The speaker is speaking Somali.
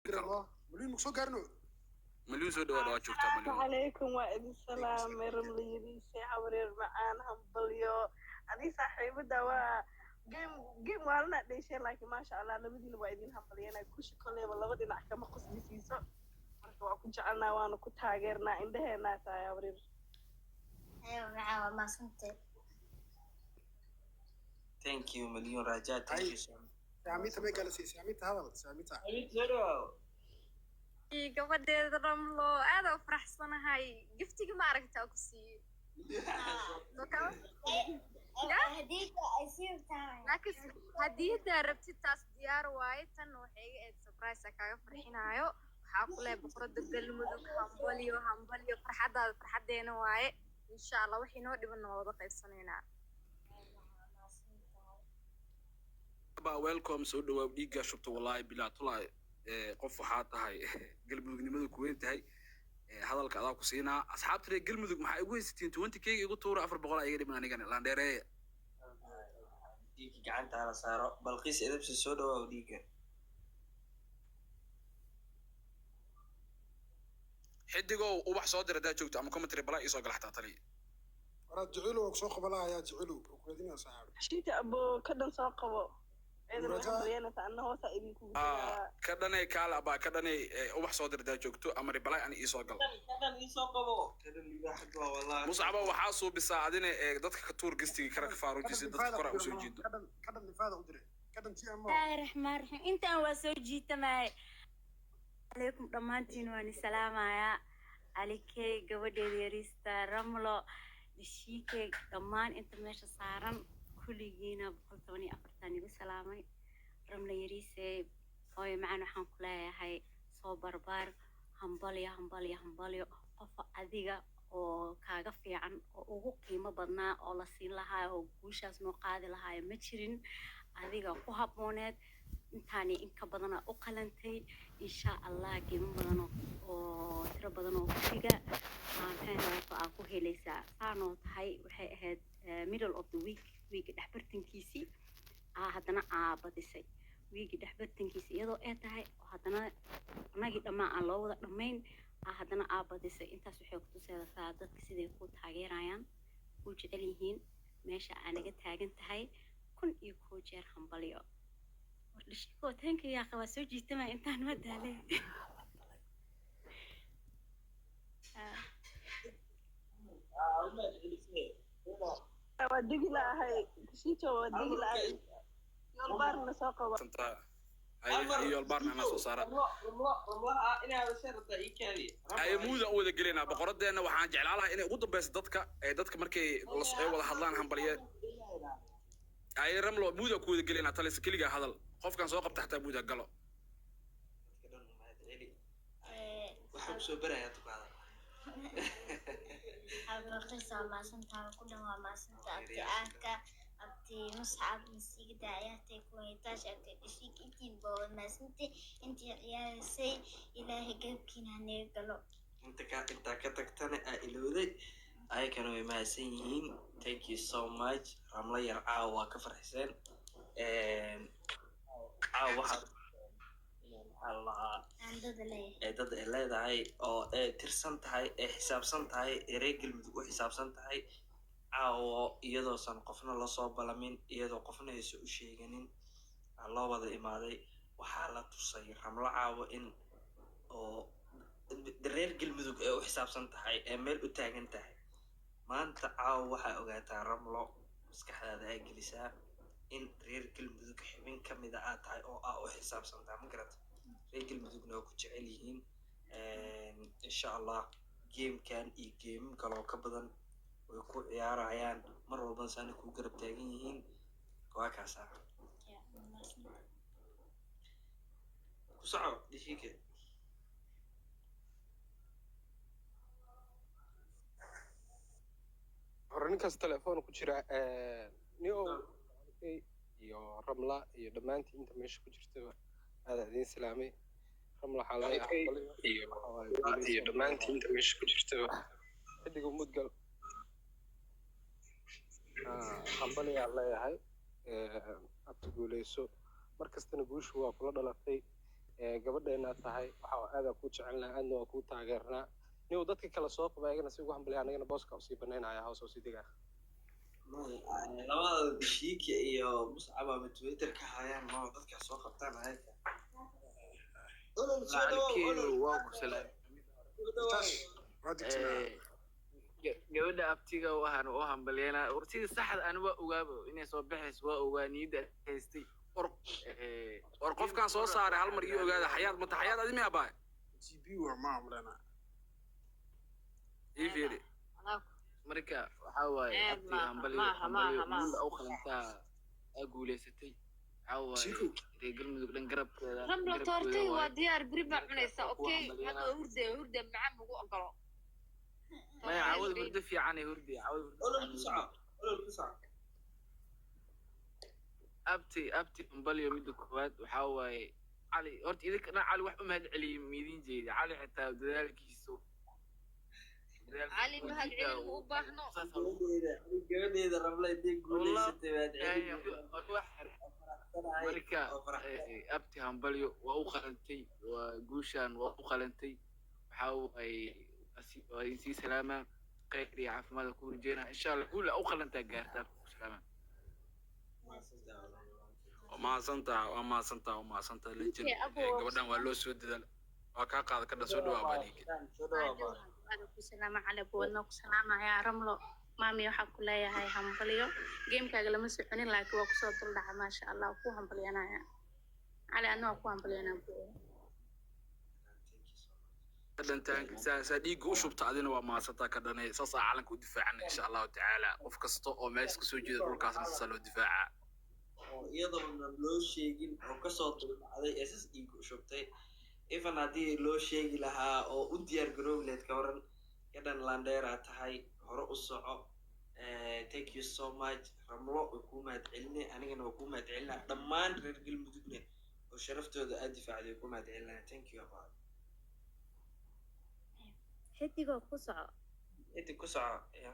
Karo. Malyuun soo gaarno. Malyuun, soo dhawaada, waa joogtaa Malyuun. Calaykum, waa idin salaamay. Ramlayadiise, habaryar macaan, hambalyo. Adii saaxiibada waa game game waalana dheesheen, laakiin maasha Allah, labadiina waa idin hambalyana. Guusha koleyba laba dhinac kama qoslisiiso. Marka waa ku jecelnaa, waana ku taageernaa, indhaheenaa tahay, habaryar. Aywa macaan, waa mahadsantay. Thank you, Malyuun Raja, thank you so much. Saamita may galasay? Saamita, hadal, Saamita. Soo dhawaaw. Gabadheeda Ramlo, aada u faraxsanahay. Giftiga ma aragtaa ku siiyey? Hadiyada ay sii tahay. Laakiin hadiyaddaa rabtid, taas diyaar waaye. Tan waxay iga eed surprise aan kaaga farxinaayo. Waxaa ku lehay boqorada Galmudug, hambalyo, hambalyo. Farxaddaada farxaddeena waaye. Insha Allah wixii noo dhibanna waa wada qaybsanaynaa. Ba welcome, soo dhawaaw. Dhiiggaa shubta, wallahi bilaa tulaa. Qof waxaa tahay Galmudugnimadu ku weyn tahay. Hadalka adaa ku siinaa. Asxaabta reer Galmudug, maxaa igu haysatiin? 20 keyga igu tuura, 400 iga dhiman anigana laandheereeya. Dhiigga gacanta hala saaro. Balqiis Edebsi, soo dhawaaw. Dhiigga. Xidigow, ubax soo dir haddaa joogto ama commentary balaa iisoo gala xataa taliya. Waraad jecelow, waa kusoo qabalahayaa. Jecelow oo ku raadinaya, saaxiib. Shiita abo, ka dhan soo qabo ciidan. Muraja. Hambalyanaysa anna hoosa idinkugu Ah, jiraa. Ka dhanay kaale abaa, ka dhanay ubax soo dir haddaa joogto ama reply ani iisoo gal. Kadan iisoo qabo, kadan libaaxad waa wallahi. Muscaba, waxaa suubisaa adina dadka ka tuur gestiga kara ka faaruujisi, dadka kora usoo jiido. Kadhan, kadhan lifaada u diray, kadhan ti ama. Bismillaahi raxmaan raxiim. Intaan waa soo jiitamay. Calaykum dhammaantiin, waan salaamayaa. Alikey, gabadheeda yariista Ramlo, Dashiike, dhammaan inta meesha saaran kulligiina 114 igu salaamay. Ramlo yariise, hooyo macaan, waxaan ku leeyahay soo barbaar. Hambalyo, hambalyo, hambalyo. Qof adiga oo kaaga fiican oo ugu qiimo badnaa oo la siin lahaa oo guushaas noo qaadi lahaayo ma jirin. Adiga ku habbooneed, intaani in ka badana u qalantay. Insha Allah qiimo badan oo tiro badan oo xiga maxay ahayd aa ku helaysaa. Saanoo tahay waxay ahayd middle of the week, weeka dhexbartankiisii aa haddana aa badisay. Wiigi dhexbartankiisi iyadoo ay tahay oo haddana anagii dhammaan aan loo wada dhammayn aa haddana aa badisay. Intaas waxay kutuseysaa dadka siday ku taageerayaan, ku jecel yihiin, meesha aa naga taagan tahay. 1001 jeer hambalyo. Wardhishiko, thank you yaa waa soo jiitama intaan ma daalay. Waa degi la'ahay Shiito, waa degi la'ahay. Yoolbaarna soo qabo. Yoolbaarna anaa soo saara. Haye, muuda u wada gelaynaa. Boqoradeenna waxaan jeclaan lahaa inay ugu dambeyso dadka ee dadka markay ay wada hadlaan hambalye. Haye Ramlo, muuda ku wada gelaynaa. Talisa keligaa hadal, qofkan soo qabta xataa muuda galo. Waxaa kusoo barayaa tukaada. Balqiis waa mahadsantahay, ku dhan waa mahadsantahay. Abti Aarka, abti Muscab, masiigda ciyaartay, kuwaytaash, abti Dhashiik, intiinba waa mahadsantay. Intii ciyaarisay, Ilaahay garabkiina hanaga galo. Inta ka intaa ka tagtana aa ilowday, ayakana way mahadsan yihiin. Thank you so much. Ramlo yar, caawa waa ka farxiseen. Caawa waxaa maxaa la lahaa Aandada leeyahay. Ee dad ay leedahay oo ay tirsan tahay, ay xisaabsan tahay, ee reer Galmudug u xisaabsan tahay. Caawo iyadoosan qofna lasoo balamin, iyadoo qofna aysan u sheeganin, aa loo wada imaaday. Waxaa la tusay Ramlo caawo in oo reer Galmudug ay u xisaabsan tahay, ee meel u taagan tahay. Maanta caawo waxaa ogaataa Ramlo, maskaxdaada ay gelisaa in reer Galmudug xubin ka mida aad tahay oo aa u xisaabsan tahay. Ma garata? Reer Galmudugna waa ku jecel yihiin. Insha Allah gamekan iyo geemam kaloo ka badan way ku ciyaarayaan, mar walbana saana kuu garab taagan yihiin. Waa kaasaa. Waa mahadsantahay. Ku soco, Dishiike. Hore ninkaas telefoon ku jira nio iyo Ramla iyo dhammaantii inta meesha ku jirtaba aada idiin salaamay. Ramla waxaa leeyahay iyo dhammaantii inta meesha ku jirtaba xidiga mudgal hambaliyaa leeyahay. Abta guuleyso, mar kastana guushu waa kula dhalatay. Gabadheenaad tahay, waxa aadaa kuu jecelnaa, aadna waa kuu taageernaa. Niyow, dadka kale soo qaba, ayagana si ugu hambalya, anagana booska usii banaynaya, hoos usii degaa. Labada Shiike iyo Muscab ama Twitter ka hayaan ma dadka soo qabtaan ayaga. Olol, soo dhawow Olol. Waa ku salaam. Tash waa digtinaa. Gabadha abtiga waxaan u hambalyeynaa. War sidii saxda ani waa ogaaba inay soo baxayso, waa ogaa, niyadda haystay. War qofkaan soo saaray hal mar ii ogaada. Xayaad mata, Xayaad, adi miyaa baay? Gb waa ma amlena. Ii fiiri. Marka waxaa waaye, Ceeb abti, maaha, hambalyo, maaha, hambalyo. Maaha, maaha. Guul u qalantaa, aa guuleysatay. Waxaa waaye, Shiikow. reer Galmudug dhan garabkeeda Ramlo, garabkooda toortay waa waaye. diyaar, beri baa cunaysaa. Kuwa Okay. hambalyeynaa. Hadda hurde hurde macaan ugu ogolo. Maya, cawada hurdo fiican ay hurdi, cawada hurdo Olol, fiican ku ay soco. hurdi. Olol, ku soco. Abti, abti, hambalyo. Midda koowaad waxaa waaye Cali. Horta idinka dhan Cali wax u mahad celiyey miidin jeedi. Cali xitaa dadaalkiisu Cali mahad celin ma u baahno. Gabadheeda, gabadheeda Ramla intay guuleysatay baad celin. Marka abti, hambalyo, waa u qalantay, waa guushaan, waa u qalantay. Waxaa waaye, waa idin sii salaamaa, khayr iyo caafimaad ku rajeynaa, insha Allah. Guul u qalantaa gaarta, abti, ku salaamaa. Waa mahadsantaha, waa mahadsantaha, waa mahadsantaha, legend. Okay, abo. Gabadhan waa loo soo dadaal, waa kaa qaada ka dhan. Soo dhawaa baa dhiiga. Soo dhawaa. Aada ku salaama Cali, wadna ku salaamaya. Ramlo maami, waxaa ku leeyahay hambalyo. Gamekaaga lama soconin, laakiin waa kusoo duldhaca. Maasha Allah, waa ku hambalyanaya. Cali, adna waa ku hambalyanaa buuya. Dhantaanka saa dhiigga u shubta, adina waa mahadsantaa ka dhanay. Saasaa calanka u difaacana, insha Allahu tacaala. Qof kasta oo meesha kasoo jeeda dhulkaasna saasaa loo difaacaa. Oo iyadoona loo sheegin oo kasoo duldhacday ee sas dhiig u shubtay. Even haddii loo sheegi lahaa oo u diyaar garoobi lahayd, ka waran? Ka dhan landheeraa tahay, hore u soco. Thank you so much, Ramlo, way kuu mahad celinay, anigana waa kuu mahad celinaa, dhammaan reer Galmudugna oo sharaftooda aad difaacday way kuu mahad celinaya. Thank you, abaa. Xidigoo, ku soco. Inti ku soco ya.